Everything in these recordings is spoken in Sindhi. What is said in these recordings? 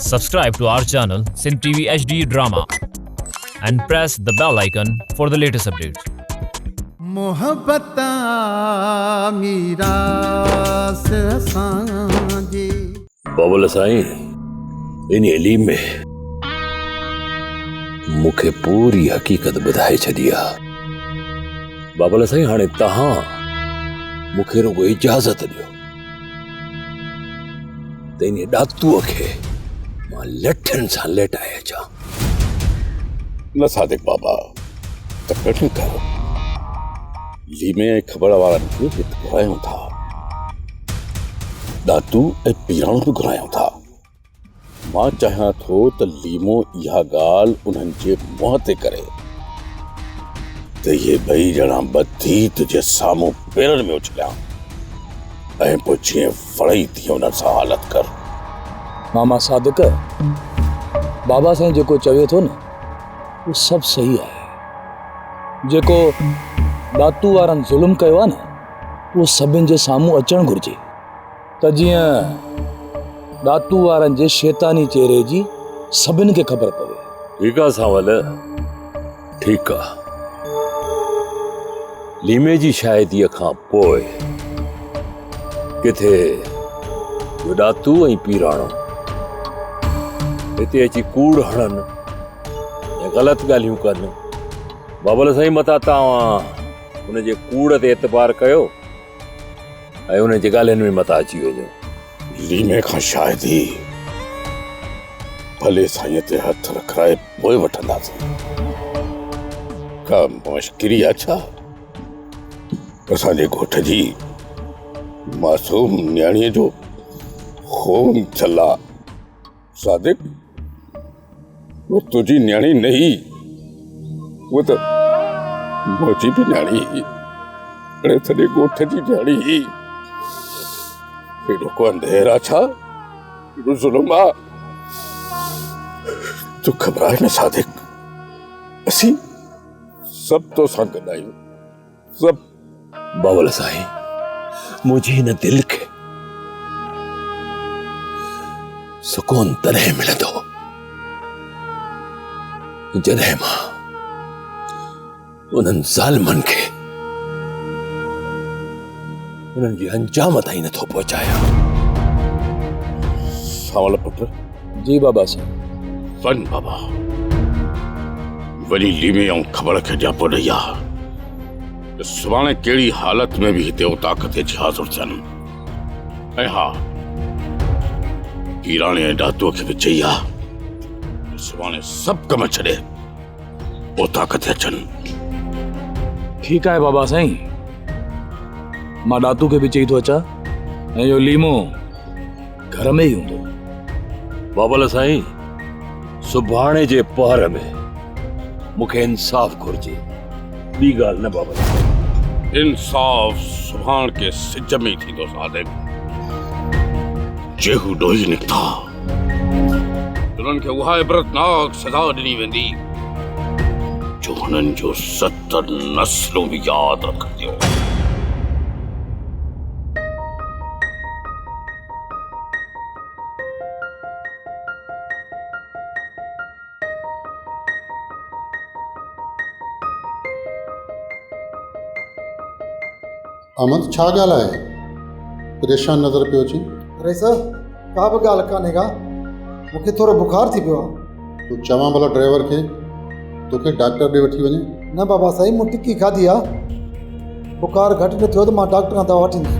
Subscribe to our channel Sindh TV HD Drama and press the bell icon for the latest updates. محبت آ ميراث اسان جي. بابل سائين انهي ليمي مون کي پوري حقيقت ٻڌائي ڇڏي آ. بابل سائين هاڻي توهان مون کي رڳو اجازت ڏيو ته انهي ڏاتوء کي مان لٺين سان ليٽائي اچان. نه صادق بابا تڪڙ نه ڪر. ليمي ۽ کٻڙ وارن کي هت گهرايون ٿا. ڏاتو ۽ پيراڻو به گهرايون ٿا. مان چاهيان ٿو ته ليمو اها ڳالهه انهن جي منهن تي ڪري ته اهي ٻئي ڄڻا ٻڌي تنهنجي سامهون پيرن ۾ اڇليان ۽ پوء جيئن وڻئي تيئن انهن سان حالت ڪر. ماما صادق، بابا سائين جيڪو چوي ٿو نه اهو سڀ صحيح آهي. جيڪو ڏاتو وارن ظلم ڪيو آهي نه اهو سڀن جي سامهون اچڻ گهرجي. ته جيئن ڏاتو وارن جي شيطاني چهري جي سڀن کي خبر پوي. ٺيڪ آ سانول، ٺيڪ آ. ليمي جي شاهديء کان پوء ڪٿي جو ڏاتو ۽ پيراڻو هتي اچي ڪوڙ هڻن ۽ غلط ڳالهيون ڪن. بابل سائين متان توهان ان جي ڪوڙ تي اعتبار ڪيو. ۽ انهن جي ڳالهين ۾ متان اچي وڃو. ليمي کان شاهدي ڀلي سائينء تي هٿ رکرائي پوء وٺنداسين. ڪا مشڪري آ ڇا؟ اسان جي ڳوٺ جي معصوم نياڻيء جو خون ٿيل آ. صادق، هوء تنهنجي نياڻي نه هئي، هوء ته منهنجي به نياڻي هئي، اڙي سڄي ڳوٺ جي نياڻي هئي. ايڏو ڪو انڌير آ ڇا؟ ايڏو ظلم آ؟ تون گهٻراء نه صادق، اسين سڀ توسان گڏ آهيون، سڀ. بابل سائين، منهنجي هن دل کي سڪون تڏهن ملندو جڏهن مان انهن ظالمن کي انهن جي انجام تائين نٿو پهچايان. سانول پٽ. جي بابا سائين. وڃ بابا، وڃي ليمي ۽ کٻڙ کي ڄاپو ڏئي آ ته سڀاڻي ڪهڙي حالت ۾ به هتي اوطاق تي اچي حاضر ٿين. ۽ ها، پيراڻي ۽ ڏاتوء کي به چئي آ ته سڀاڻي سڀ ڪم ڇڏي اوطاق تي اچن. ٺيڪ آهي بابا سائين، مان ڏاتو کي به چئي ٿو اچان ۽ اهو ليمو گهر ۾ ئي هوندو. بابل سائين، سڀاڻي جي پهر ۾ مون کي انصاف گهرجي، ٻي ڳالهه نه بابل سائين. انصاف سڀاڻڪي سج ۾ ئي ٿيندو صادق. جي هو ڏوهي نڪتا ته انهن کي اها عبرتناڪ سزا ڏني ويندي جو هنن جو 70 نسلون به ياد رکنديون. احمد ڇا ڳالهه آهي پريشان نظر پيو اچين؟ رئيس ڪا به ڳالهه ڪانهي ڪا مون کي ٿورو بخار ٿي پيو آهي. تون چوان ڀلا ڊرائيور کي توکي ڊاڪٽر ڏي وٺي وڃي. نه بابا سائين مون ٽڪي کاڌي آ بخار گهٽ نه ٿيو ته مان ڊاڪٽر کان دوا وٺيندس.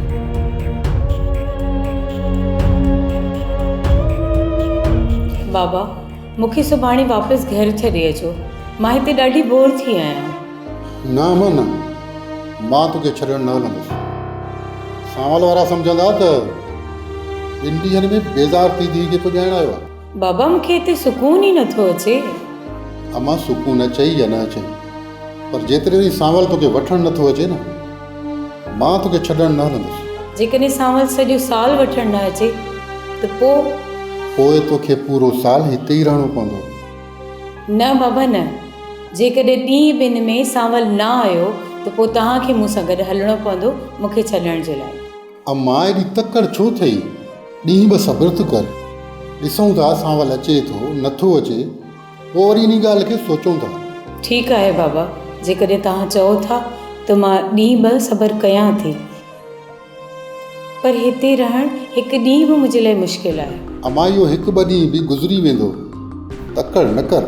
بابا مون کي سڀاڻي واپس گهر ڇڏي اچو مان هتي ڏاڍي بور ٿي آهيان. نه امان نه مان توکي ڇڏڻ نه هلندس. سانول وارا سمجهندا ته ٻن ڏينهن ۾ بيزار ٿي ڌيء کي پڄائڻ آيو آ. بابا مون کي هتي سڪون ئي نٿو اچي. امان سڪون اچئي يا نه اچئي پر جيتري تائين سانول توکي وٺڻ نٿو اچي نه مان توکي ڇڏڻ نه هلندس. جيڪڏهن سانول سڄو سال وٺڻ نه اچي ته پوء؟ پوء توکي پورو سال هتي ئي رهڻو پوندو. نه بابا نه، جيڪڏهن ڏينهن ٻن ۾ سانول نه آيو ته پوء توهان کي مون سان گڏ هلڻو پوندو مون کي ڇڏڻ جي لاء. امان ايڏي تڪڙ ڇو ٿئي؟ ڏينهن ٻه صبر ته ڪر. ڏسون ٿا سانول اچي ٿو نٿو اچي، پوء وري انهي ڳالهه کي سوچون ٿا. ٺيڪ آهي بابا، جيڪڏهن توهان چئو ٿا ته مان ڏينهن ٻه صبر ڪيان ٿي. پر هتي رهڻ هڪ ڏينهن به منهنجي لاء مشڪل آهي. امان اهو هڪ ٻه ڏينهن به گذري ويندو، تڪڙ نه ڪر.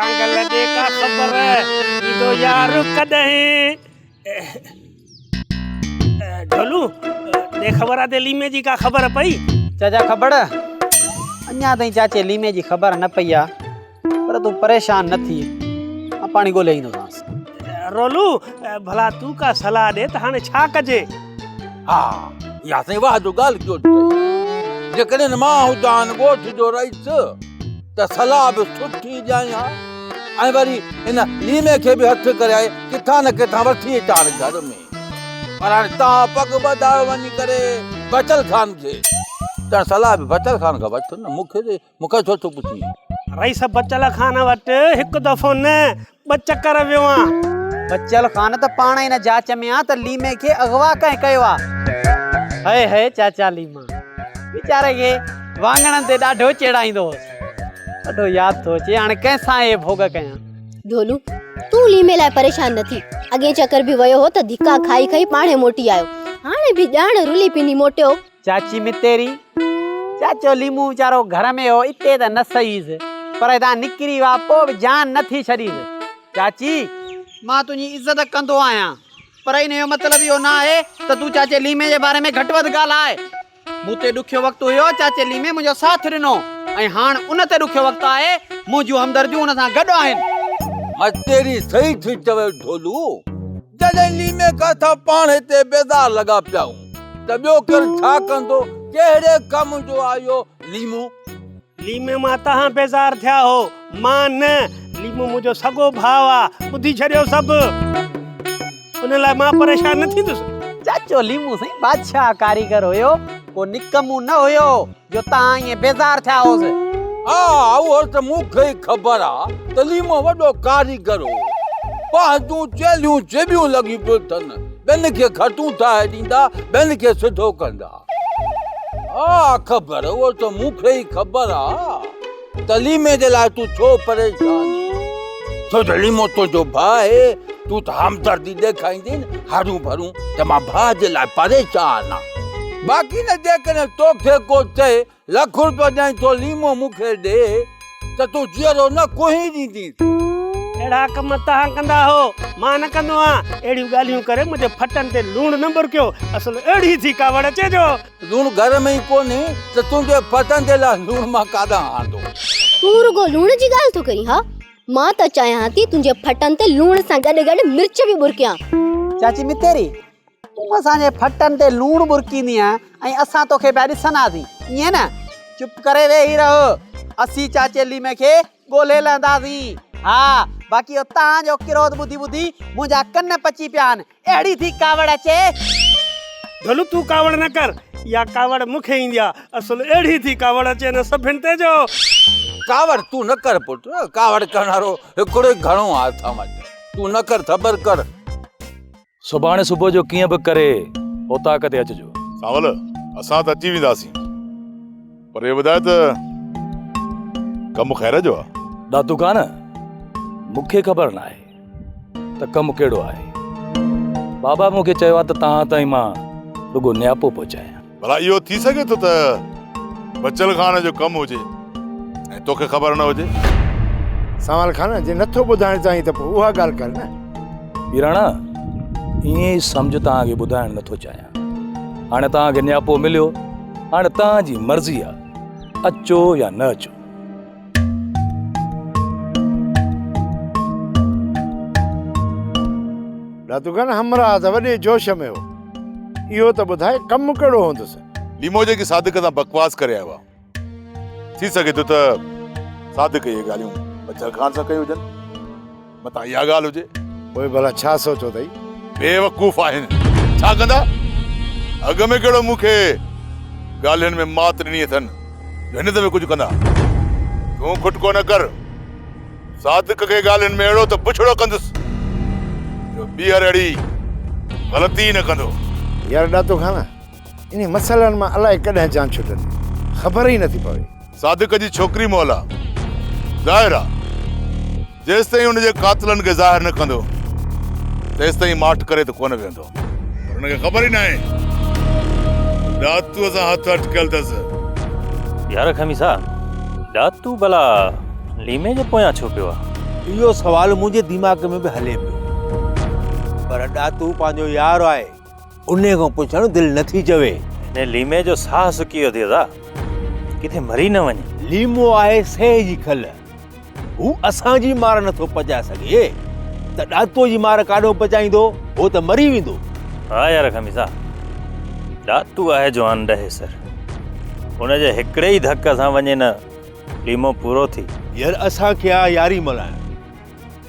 ڪانگل ڏي ڪا خبر ايندو يار ڪڏهن ڍولو ڏي خبر آ تي ليمي جي ڪا خبر پئي؟ چاچا خبر اڃا تائين چاچي ليمي جي خبر نه پئي آ پر تون پريشان نه ٿي مان پاڻي ڳولي ايندوسانس. رولو ڀلا تون ڪا صلاح ڏي ته هاڻي ڇا ڪجي؟ ها اها سائين واهه جو ڳالهه ڪيو اٿئي. جيڪڏهن مان هجان ڳوٺ جو رئيس ته صلاح به سٺي ڏيان ها ۽ وري هن ليمي کي به هٿ ڪرائي ڪٿان نه ڪٿان وٺي اچان گهر ۾. پر هاڻي توهان پڳ ٻڌايو وڃي ڪري بچل خان کي ته صلاح به بچل خان کان وٺ نه مون کي مون کان ڇو ٿو پڇين؟ رئيس بچل خان وٽ هڪ دفعو نه ٻه چڪر ويو آن. بچل خان ته پاڻ ان جاچ ۾ آ ته ليمي کي اغوا ڪنهن ڪيو آ. هئي هئي چاچا ليما ويچاري کي واڱڻن تي ڏاڍو چيڙائيندو هوس. ڏاڍو ياد ٿو اچي هاڻي ڪنهن سان اهي ڀوڳ ڪيان. ڍولو تون ليمي لاء پريشان نه ٿي. اڳئين چڪر به ويو هو ته ڌڪا کائي کائي پاڻهي موٽي آيو. هاڻي به ڄاڻ رلي پني موٽيو. چاچي متيري، چاچو ليمون ويچارو گهر ۾ هو اتي ته نه سهيس، پر هتان نڪري ويو آ پوء به جان نه ٿي ڇڏيس. چاچي! مان تنهنجي عزت ڪندو آهيان، پر ان جو مطلب اهو نه آهي ته تون چاچي ليمي جي باري ۾ گهٽ وڌ ڳالهاء. مون تي ڏکيو وقت هيو، چاچي ليمي منهنجو ساٿ ڏنو ۽ هاڻ ان تي ڏکيو وقت آهي، منهنجون همدرديون ان سان گڏ آهن. متيري صحيح ٿي چوي ڍولو، جڏهن ليمي کان اسان پاڻ هتي بيزار لڳا پيا آهيون. ته ٻيو ڪير ڇا ڪندو؟ ڪهڙي ڪم جو آيو ليمو؟ ليمي مان توهان بيزار ٿيا هو، مان نه. ليمو منهنجو سڳو ڀاء آ، ٻڌي ڇڏيو سڀ. ان لاء مان پريشان نه ٿيندس. چاچو ليمو سائين بادشاهه ڪاريگر هيو، ڪو نڪمو نه هيو جو توهان ائين بيزار ٿيا هوس. ها اهو ته مون کي ئي خبر آ ته ليمو وڏو ڪاريگر هو. پنهنجون چيلهيون چٻيون لڳيون پيون اٿن. ٻين کي کٽون ٺاهي ڏيندا، ٻين کي سڌو ڪندا. ها خبر، اهو ته مون کي ئي خبر آ ته ليمي جي لاء تون ڇو پريشان آهين. ڇو ته ليمو تنهنجو ڀاء آهي، تون ته همدردي ڏيکاريندين هرون ڀرون ته مان ڀاء جي لاء پريشان آهيان. باقي نه جيڪڏهن توکي ڪو چئي لک روپيا ڏيان ٿو ليمو مون کي ڏي ته تون جيئرو نه ڪوهين ڏيندينس. اهڙا ڪم توهان ڪندا هو، مان نه ڪندو آهيان. اهڙيون ڳالهيون ڪري منهنجي ڦٽن تي لوڻ نه ٻرڪيو. اصل اهڙي ٿي ڪاوڙ اچي جو. لوڻ گهر ۾ ئي ڪونهي ته تنهنجي ڦٽن جي لاء لوڻ مان ڪاڏانهن آندو. تون رڳو لوڻ جي ڳالهه ٿو ڪرين ها؟ مان ته چاهيان ٿي تنهنجي ڦٽن تي لوڻ سان گڏ گڏ مرچ به ٻرڪيان. چاچي متيري، تون اسان جي ڦٽن تي لوڻ ٻرڪيندينء ۽ اسان توکي پيا ڏسنداسين، ائين نه؟ چپ ڪري ويهي رهه، اسين چاچي ليمي کي ڳولهي لهنداسين. ها، باقي اهو توهان جو ڪروڌ ٻڌي ٻڌي منهنجا ڪن پچي پيا آهن، اهڙي ٿي ڪاوڙ اچي. ڍولو تون ڪاوڙ نه ڪر، اها ڪاوڙ مون کي ايندي آهي، اصل اهڙي ٿي ڪاوڙ اچي نه سڀن تي جو. ڪاوڙ تون نه ڪر پٽ، ڪاوڙ ڪرڻ وارو هڪڙو ئي گهڻو آهي اسان وٽ، تون نه ڪر صبر ڪر. سڀاڻي صبح جو ڪيئن به ڪري اوطاق تي اچجو. سانول، اسان ته اچي وينداسين، پر اهو ٻڌاء ته ڪم خير جو آ؟ ڏاتو خان، مون کي خبر ناهي ته ڪم ڪهڙو آهي. بابا مون کي چيو آ ته توهان تائين مان رڳو نياپو پهچايان. ڀلا اهو ٿي سگهي ٿو ته بچل خان جو ڪم هجي ۽ توکي خبر نه هجي؟ سانول خان، جي نٿو ٻڌائڻ چاهين ته پوء اها ڳالهه ڪر نه. پيراڻا، ائين ئي سمجهه توهان کي ٻڌائڻ نٿو چاهيان. هاڻي توهان کي نياپو مليو، هاڻي توهان جي مرضي آ، اچو يا نه اچو. ڏاتو خان، همراهه ته وڏي جوش ۾ هو. اهو ته ٻڌاء ڪم ڪهڙو هوندس؟ ليمو جيڪي صادق سان بڪواس ڪري آيو آ. ٿي سگهي ٿو ته صادق اهي ڳالهيون بچل خان سان ڪيون هجن. متان اها ڳالهه هجي. پوء ڀلا ڇا سوچيو اٿئي؟ بيوقوف آهن. ڇا ڪندا؟ اڳ ۾ ڪهڙو مون کي ڳالهين ۾ مات ڏني اٿن جو هن دفعي ڪجهه ڪندا. تون کٽڪو نه ڪر. صادق کي ڳالهين ۾ اهڙو ته بڇڙو ڪندس جو ٻيهر اهڙي غلطي ئي نه ڪندو. يار ڏاتو خان، انهي مسئلن مان الائي ڪڏهن جان ڇٽندي، خبر ئي نٿي پوي. صادق جي ڇوڪري مئل آ. ظاهر آ، جيستائين ان جي قاتلن کي ظاهر نه ڪندو، تيستائين ماٺ ڪري ته ڪونه ويهندو. پر هن کي خبر ئي ناهي ته ڏاتوء سان هٿ اٽڪيل اٿس. يار خميسا، ڏاتو ڀلا ليمي جي پويان ڇو پيو آ؟ اهو سوال منهنجي دماغ ۾ به هلي پيو. پر ڏاتو پنهنجو يار آهي، انهي کان پڇڻ دل نٿي چوي. هن ليمي جو ساهه سڪي ويو ٿي ادا، ڪٿي مري نه وڃي. ليمو آهي سيهه جي کل. هو اسان جي مار نٿو پچائي سگهي ته ڏاتوء جي مار ڪاڏهون پچائيندو، هو ته مري ويندو. ها يار خميسا، ڏاتو آهي جوان ڏهيسر، ان جي هڪڙي ئي ڌڪ سان وڃي نه ليمو پورو ٿي. يار اسان کي آ ياري ملهائڻ،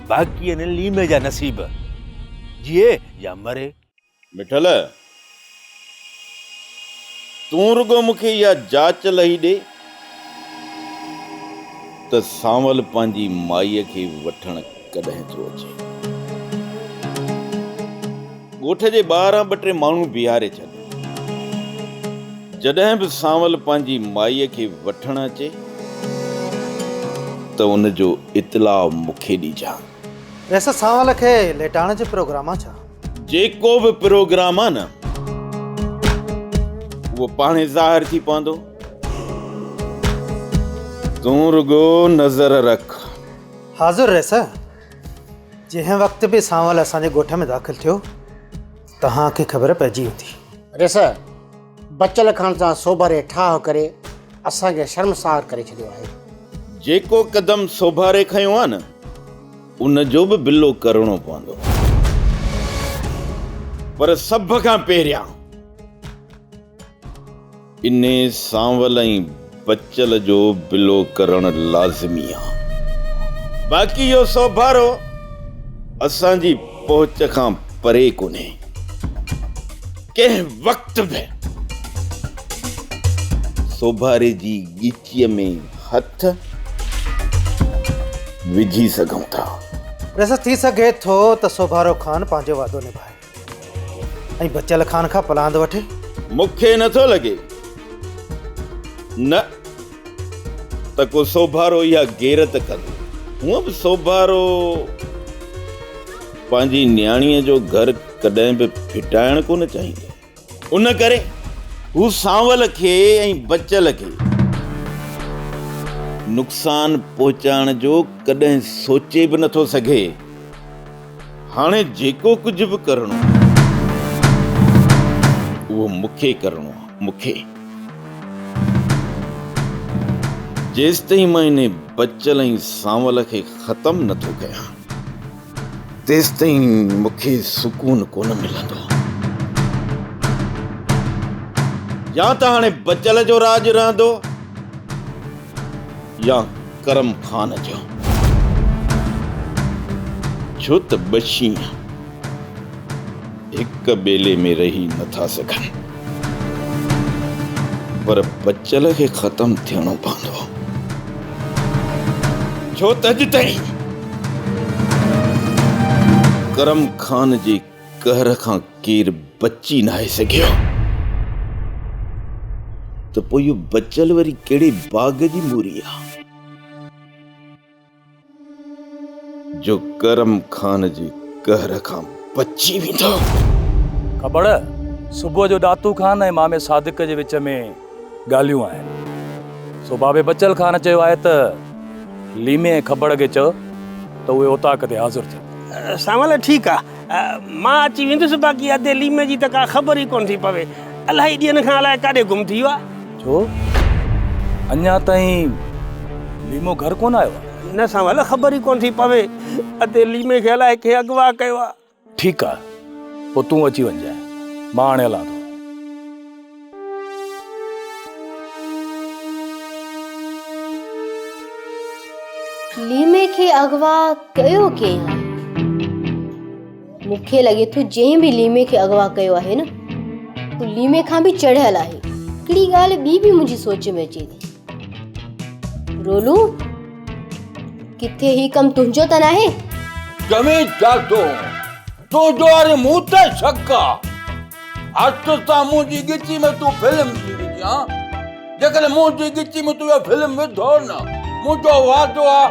باقي ان ليمي جا نصيب، جيئي يا مري. مٺل، تون رڳو مون کي اها جاچ لهي ڏي ته سانول پنهنجي مائيء کي وٺڻ ڪڏهن ٿو اچي. ڳوٺ جي ٻاهران ٻه ٽي ماڻهو بيهاري ڇڏ. جڏهن به سانول پنهنجي مائيء کي وٺڻ اچي ته ان جو اطلاع مون کي ڏجان. رئيس سانول کي ليٽائڻ جو پروگرام آ ڇا؟ جيڪو به پروگرام آ نه اهو پاڻهي ظاهر ٿي پوندو. تون رڳو نظر رک. حاضر رئيس، جنهن وقت به سانول اسان جي ڳوٺ ۾ داخل ٿيو توهان کي خبر پئجي ويندي. رئيس، بچل خان سان سوڀاري ٺاهه ڪري اسان کي شرمسار ڪري ڇڏيو آهي. جيڪو قدم سوڀاري کنيو آ نه ان جو به بلو ڪرڻو پوندو. پر سڀ کان پهريان انهي سانول ۽ بچل جو بلو ڪرڻ لازمي آ. باقي اهو سوڀارو اسان جي پهچ کان پري ڪونهي. ڪنهن وقت به سوڀاري جي ڳچيء ۾ هٿ وجهي سگهون ٿا. ريس ٿي سگهي ٿو ته سوڀارو خان پنهنجو وعدو نڀائي ۽ بچل خان کان پلاند وٺي. مون کي نه ٿو لڳي نه ته ڪو سوڀارو اها غيرت ڪندو. هونء به سوڀارو پنهنجي نياڻيء جو گهر ڪڏهن به ڦٽائڻ ڪونه چاهيندو. ان ڪري هو سانول کي ۽ بچل کي نقصان پهچائڻ جو ڪڏهن سوچي به نٿو سگهي. هاڻي جيڪو ڪجهه به ڪرڻو آهي، اهو مون کي ڪرڻو آهي، مون کي. جيستائين مان انهي بچل ۽ سانول کي ختم نٿو ڪيان. تيستائين مون کي سڪون ڪونه ملندو. يا ته هاڻي بچل جو راڄ رهندو يا ڪرم خان جو. ڇو ته ٻه شينهن هڪ ٻيلي ۾ رهي نٿا سگهن. پر بچل کي ختم ٿيڻو پوندو. ڇو ته اڄ تائين ڪرم خان جي قهر کان ڪير بچي ناهي سگهيو ته پوء اهو بچل وري ڪهڙي باغ جي موري آ جو ڪرم خان جي قهر کان بچي ويندو. کٻڙ، صبح جو ڏاتو خان ۽ مامي صادق جي وچ ۾ ڳالهيون آهن. سو بابي بچل خان چيو آهي ته ليمي ۽ کٻڙ کي چئو ته اهي اوطاق تي حاضر ٿين. سانول، ٺيڪ آ، مان اچي ويندس، باقي ادي ليمي جي ته ڪا خبر ئي ڪونه ٿي پوي. الائي ڏينهن کان الائي ڪاڏي گم ٿي ويو آ. ڇو؟ اڃا تائين ليمو گهر ڪونه آيو آ؟ نه سانول، خبر ئي ڪونه ٿي پوي. ادي ليمي کي الائي ڪنهن اغوا ڪيو آ. ٺيڪ آ، پوء تون اچي وڃجانء، مان هاڻي هلان ٿو. ليمي کي اغوا ڪيو ڪنهن آهي؟ مون کي لڳي ٿو جنهن به ليمي کي اغوا ڪيو آهي نه هو ليمي کان به چڙهيل آهي. هڪڙي ڳالهه ٻي به منهنجي سوچ ۾ اچي ٿي. رولو، ڪٿي هي ڪم تنهنجو ته ناهي؟ چوين ڇا ٿو؟ تنهنجو هاڻي مون تي شڪ آ. هٿ سان منهنجي ڳچي ۾ تون فلم ٿي وجهين ها؟ جيڪڏهن منهنجي ڳچي ۾ تون اهو فلم وڌو نه، منهنجو وعدو آ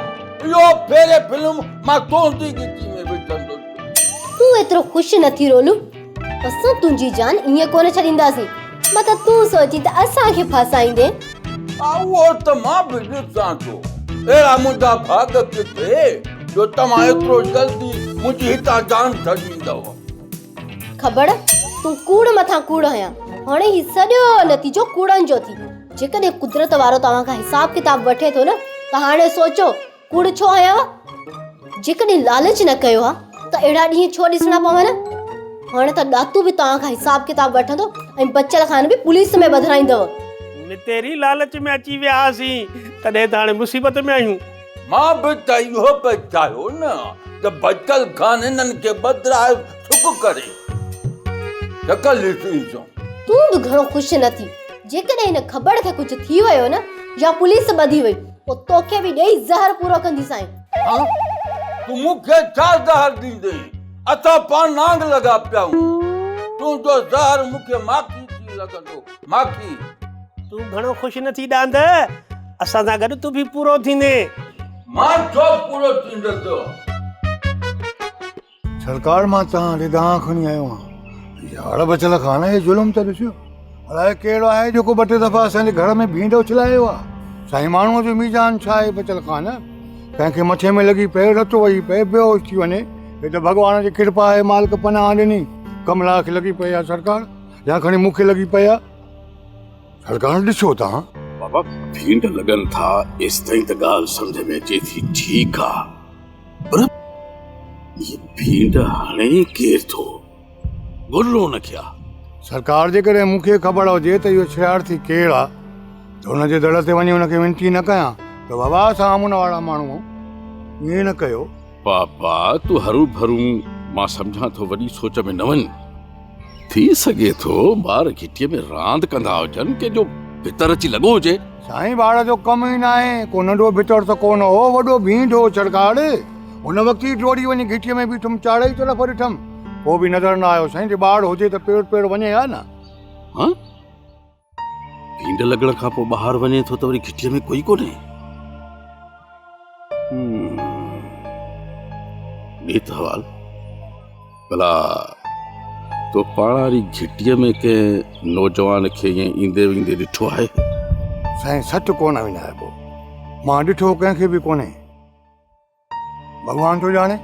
اهو ڦيري فلم مان تنهنجي ڳچي ۾ وجهندس. تون ايترو خوش نه ٿي رولو. اسان تنهنجي جان ائين ڪونه ڇڏينداسين. متان تون سوچين ته اسان کي ڦاسائيندين. اهو ته مان به ڏسان ٿو. اهڙا منهنجا ڀاڳ ڪٿي جو توهان ايترو جلدي منهنجي هتان جان ڇڏيندؤ. کبڙ، تون ڪوڙ مٿان ڪوڙ هنيا. هاڻي هي سڄو نتيجو ڪوڙن جو ٿي. جيڪڏهن قدرت وارو توهان کان حساب ڪتاب وٺي ٿو نه ته هاڻي سوچو ڪوڙ ڇو هنيو؟ جيڪڏهن لالچ نه ڪيو ها ته اهڙا ڏينهن ڇو ڏسڻا پون ها؟ هاڻي ته ڏاتو به توهان کان حساب ڪتاب وٺندو ۽ بچل خان به پوليس ۾ ٻڌرائيندو. متيري لالچ ۾ اچي ويا هئاسين تڏهن ته هاڻي مصيبت ۾ آهيون. مان به ته اهو پئي چاهيو نه ته بچل خان هنن کي ٻڌرائي ٿڪ ڪري. شڪل ڏسي اچون. تون به گهڻو خوش نه ٿي. جيڪڏهن هن کٻڙ کي ڪجهه ٿي ويو نه يا پوليس ٻڌي وئي پوء توکي به ڏيئي زهر پورو ڪنديسانء. ها؟ تون مون کي ڇا زهر ڏيندين؟ اسان پاڻ نانگ لڳا پيا آهيون. تنهنجو زهر مون کي ماکي ٿي لڳندو، ماکي. تون گهڻو خوش نه ٿي ڏاند، اسان سان گڏ تون به پورو ٿيندين. مان ڇو پورو ٿيندس؟ سرڪار مان توهان ڏي دانهن کڻي آيو آهيان. يار بچل خان هي ظلم ته ڏسيو. الائي ڪهڙو آهي جيڪو ٻه ٽي دفعا اسان جي گهر ۾ ڀينڊ اڇلائي ويو آهي. سائين ماڻهوء جو ميزان ڇا آهي بچل خان؟ ڪنهن کي مٿي ۾ لڳي پئي رت وهي پئي بيهوش ٿي وڃي. هي ته ڀڳوان جي ڪرپا آهي مالڪ پناهه ڏني. ڪملا کي لڳي پئي آهي سرڪار يا کڻي مون کي لڳي پئي آهي. سرڪار ڏسو توهان. بابا ڀينڊ لڳن ٿا ايستائين ته ڳالهه سمجهه ۾ اچي ٿي ٺيڪ آ. پر هي ڀينڊ هڻي ڪير ٿو؟ ڳولڻو ان کي آ. سرڪار جيڪڏهن مون کي خبر هجي ته اهو شرارتي ڪير آ ته ان جي در تي وڃي ان کي وينتي نه ڪيان ته بابا اسان امن وارا ماڻهو آهيون ائين نه ڪيو. بابا تون هروڀرو مان سمجهان ٿو وڏي سوچ ۾ نه وڃ. ٿي سگهي ٿو ٻار گهٽيء ۾ راند ڪندا هجن ڪنهن جو ڀتر اچي لڳو هجي. سائين ٻار جو ڪم ئي ناهي، ڪو ننڍو ڀتر ته ڪونه هو، وڏو ڀينڊ هو ڇڙڪاڙ. ان وقت ئي ڊوڙي وڃي گهٽيء ۾ بيٺم، چاڙهي طرف ڏٺم، ڪو به نظر نه آيو. سائين جي ٻار هجي ته پير پير وڃي ها نه. ها؟ ڀينڊ لڳڻ کان پوء ٻاهر وڃي ٿو ته وري گهٽيء ۾ ڪوئي ڪونهي. نيت حوال ڀلا تو پاڻ واري گهٽيء ۾ ڪنهن نوجوان کي ائين ايندي ويندي ڏٺو آهي؟ سائين سچ ڪونه وڃائبو، مان ڏٺو ڪنهن کي به ڪونهي. ڀڳوان ٿو ڄاڻي،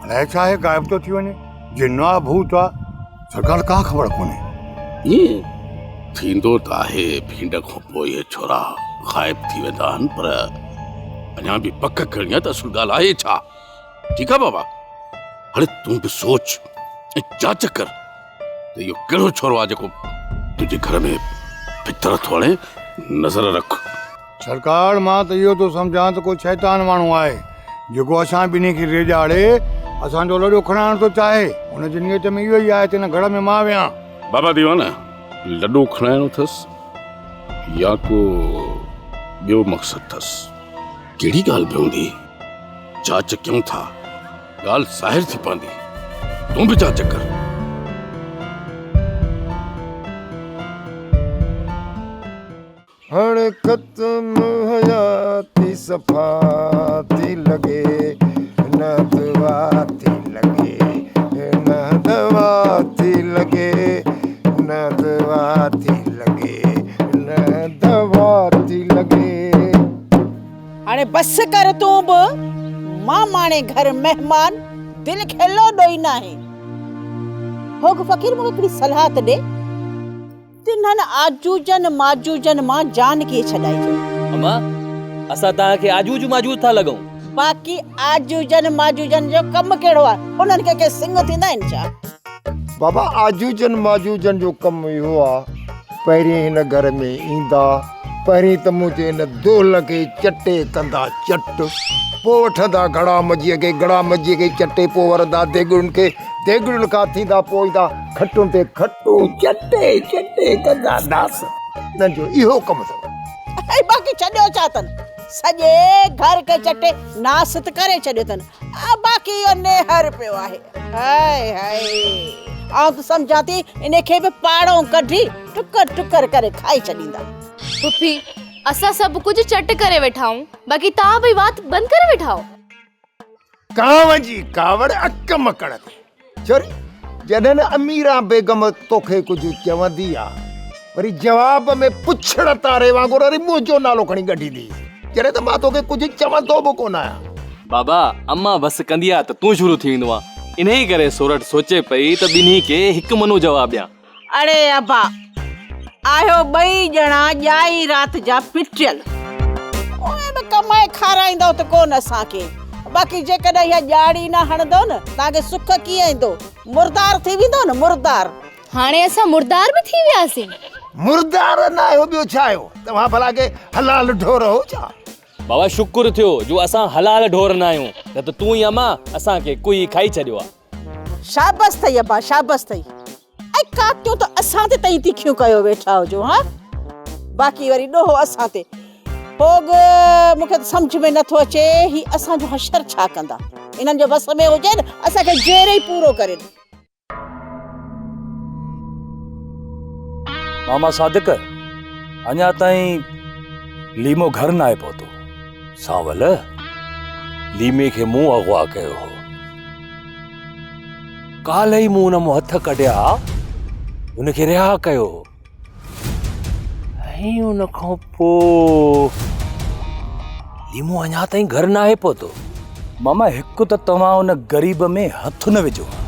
الائي ڇا آهي، غائب ٿو ٿي وڃي، جن آ ڀوت آ، سرڪار ڪا خبر ڪونهي. ائين ٿيندو ته آهي، ڀينڊ کان پوء اهي ڇورا غائب ٿي ويندا آهن، پر اڃا به پڪ ڪرڻي آهي ته اصل ڳالهه آهي ڇا؟ ٺيڪ آهي بابا، هاڻي تون به سوچ ۽ جاچ ڪر ته اهو ڪهڙو ڇورو آهي جيڪو تنهنجي گهر ۾ ڀتر ٿو هڻي، نظر رک. سرڪار مان ته اهو ٿو سمجهان ته ڪو شيطان ماڻهو آهي جيڪو اسان ٻنهي کي ريجاڙي اسان جو لڏو کڻائڻ ٿو چاهي. هن جي نيت ۾ اهو ئي آهي ته هن گهر ۾ مان ويهان. بابا ديوانا، لڏو کڻائڻو اٿس يا ڪو ٻيو مقصد اٿس؟ ڪهڙي ڳالهه به هوندي، جاچ ڪيون ٿا، ڳالهه ظاهر ٿي پوندي. تون به جاچ ڪر. هاڻ ختم حياتي صفا ٿي لڳي نه دوا ٿي لڳي نه دوا ٿي لڳي نه دوا ٿي لڳي نه دوا ٿي لڳي. هاڻي بس ڪر تون به ماماڻي گهر مهمان دل کي لوڏو ئي ناهي. هوڳ فقير مون کي هڪڙي صلاح ته ڏي. تنھن آجوجن ماجوجن مان جان ڪيئن ڇڏائجي؟ اما، اسان توهان کي آجوج ماجوج ٿا لڳون. باقي آجوجن ماجوجن جو ڪم ڪهڙو آهي؟ انهن کي ڪي سڱ ٿيندا آهن ڇا؟ بابا، آجوجن ماجوجن جو ڪم اهو آ، پهرين هن گهر ۾ ايندا، پهرين ته منهنجي هن دولهه کي چٽي ڪندا چٽ. پوء وٺندا گهڙا مجيء کي، گهڙا مجيء کي چٽي پوء ورندا ديڳڙين کي، ديڳڙين کان ٿيندا پوء ايندا کٽن تي، کٽون چٽي چٽي ڪندا ناس. انهن جو اهو ڪم اٿو. ۽ باقي ڇڏيو ڇا اٿن؟ سڄي گهر کي چٽي ناس ته ڪري ڇڏيو اٿن. باقي اهو نيهر پيو آهي. هاء هاء آئون ته سمجهان ٿي انهي کي به پاڙئون ڪڍي ٽڪر ٽڪر ڪري کائي ڇڏيندا. پڦي اسان سڀ ڪجهه چٽ ڪري ويٺا آهيون باقي توهان ٻئي وات بند ڪري ويٺا آهيو. ڪانء جي ڪاوڙ اڪ مڪڙ تي. ڇوري جڏهن اميران بيگم توکي ڪجهه چوندي آ وري جواب ۾ پڇڙ تاري وانگر وري منهنجو نالو کڻي ڳنڍيندي جڏهن ته مان توکي ڪجهه چوندو به ڪونه آهيان. بابا امان بس ڪندي آ ته تون شروع ٿي ويندو آن انهي ڪري سورٺ سوچي پئي ته ٻنهي کي هڪ منو جواب ڏيان. اڙي ابا آهيو ٻئي ڄڻا ڄائي رات جا پٽيل. اونئن به ڪمائي کارائيندؤ ته ڪونه اسان کي. باقي جيڪڏهن اها ڄاڙي نه هڻندؤ نه توهان کي سک ڪيئن ايندو. مردار ٿي ويندؤ نه مردار. هاڻي اسان مردار به ٿي وياسين. مردار نه آهيو ٻيو ڇا آهيو؟ توهان ڀلا ڪي حلال ڍور هو ڇا؟ بابا شڪر ٿيو جو اسان حلال ڍور نه آهيون نه ته تون ۽ امان اسان کي ڪوئي کائي ڇڏيو ها. شابس ٿئي ابا شابس ٿئي. ۽ ڪاتيون ته اسان تي تئين تکيون ڪيو ويٺا هجو ها باقي وري ڏوهه اسان تي. پوڳ مون کي ته سمجهه ۾ نٿو اچي هي اسان جو حشر ڇا ڪندا. انهن جو وس ۾ هجي نه اسان کي جيئري ئي پورو ڪرين. ماما صادق اڃا تائين ليمو گهر ناهي پهتو. سانول ليمي کي مون اغوا ڪيو هو. ڪالهه ئي مون ان مان هٿ ڪڍيا، هن کي رها ڪيو هو ۽ ان کان پوء ليمو اڃا تائين گهر ناهي پهتو. ماما هڪ ته توهان ان غريب ۾ هٿ نه وجهو ها.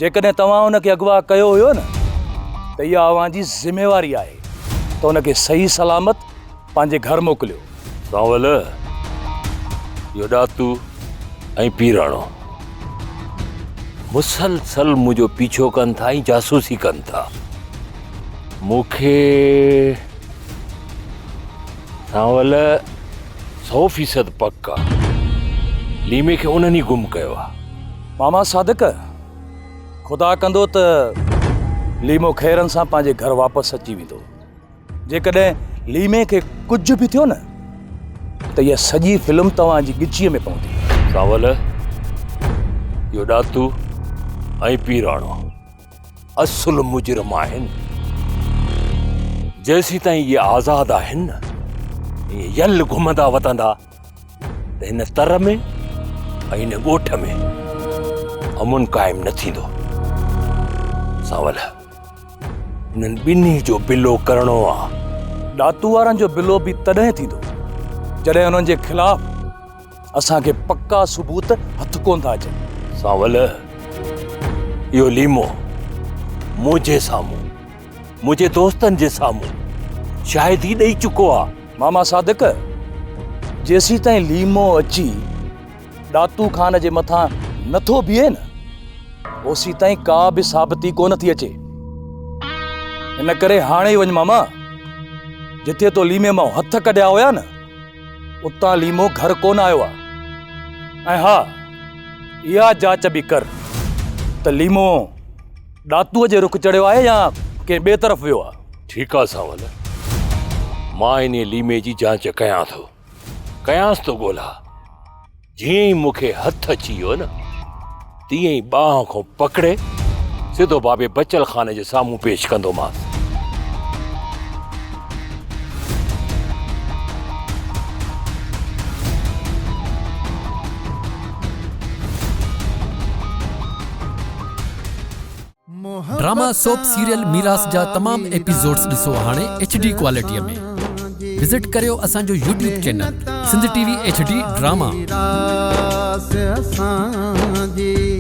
جيڪڏهن توهان ان کي اغوا ڪيو هيو نه ته اها اوهان جي ذميواري آهي ته ان کي صحيح سلامت پنهنجي گهر موڪليو. سانول، اهو ڏاتو ۽ پيراڻو مسلسل منهنجو پيڇو ڪن ٿا ۽ جاسوسي ڪن ٿا. مون کي سانول 100% پڪ آ ليمي کي انهن ئي گم ڪيو آ. ماما صادق، خدا ڪندو ته ليمو خيرن سان پنهنجي گهر واپس اچي ويندو. جيڪڏهن ليمي کي ڪجهه به ٿيو نه ته اها سڄي فلم توهان جي ڳچيء ۾ پوندي. سانول، اهو ڏاتو ۽ پيراڻو اصل مجرم آهن. جيسيتائين اهي آزاد آهن نه، ائين يل گهمندا وتندا ته هن تر ۾ ۽ هن ڳوٺ ۾ امن قائم نه ٿيندو. سانول، انهن ٻنهي جو بلو ڪرڻو آ. ڏاتو وارن جو بلو به تڏهن ٿيندو جڏهن انهن جي خلاف اسان کي پڪا ثبوت هٿ ڪونه ٿا اچن. سانول، اهو ليمو منهنجي سامهون، منهنجي دوستن جي سامهون شاهدي ڏئي چڪو آ. ماما صادق، جيسيتائين ليمو اچي ڏاتو خان جي مٿان نه ٿو بيهي نه، اوسيتائين ڪا به ثابتي ڪونه ٿي اچي. ان ڪري هاڻي ئي وڃ ماما، جتي تو ليمي مان هٿ ڪڍيا هيا نه، اتان ليمو گهر ڪونه آيو آ. ۽ ها، اها جاچ به ڪر ته ليمو ڏاتوء جي رخ چڙهيو آهي يا ڪنهن ٻئي طرف ويو آ. ٺيڪ آ سانول، مان انهيء ليمي جي جاچ ڪيان ٿو. ڪيانس ٿو ڳولا. جيئن ئي مون کي هٿ اچي ويو نه، تيئن ئي ٻانهن کان پڪڙي سڌو بابي بچل خان جي سامهون پيش ڪندومانس. ڊراما سوپ سيريل ميراث جا تمام ايپيسوڊز ڏسو هاڻي ايڇ ڊي ڪوالٽي ۾ وزٽ ڪريو اسان جو YouTube channel Sindh T V H D drama. ميراث اسان جي.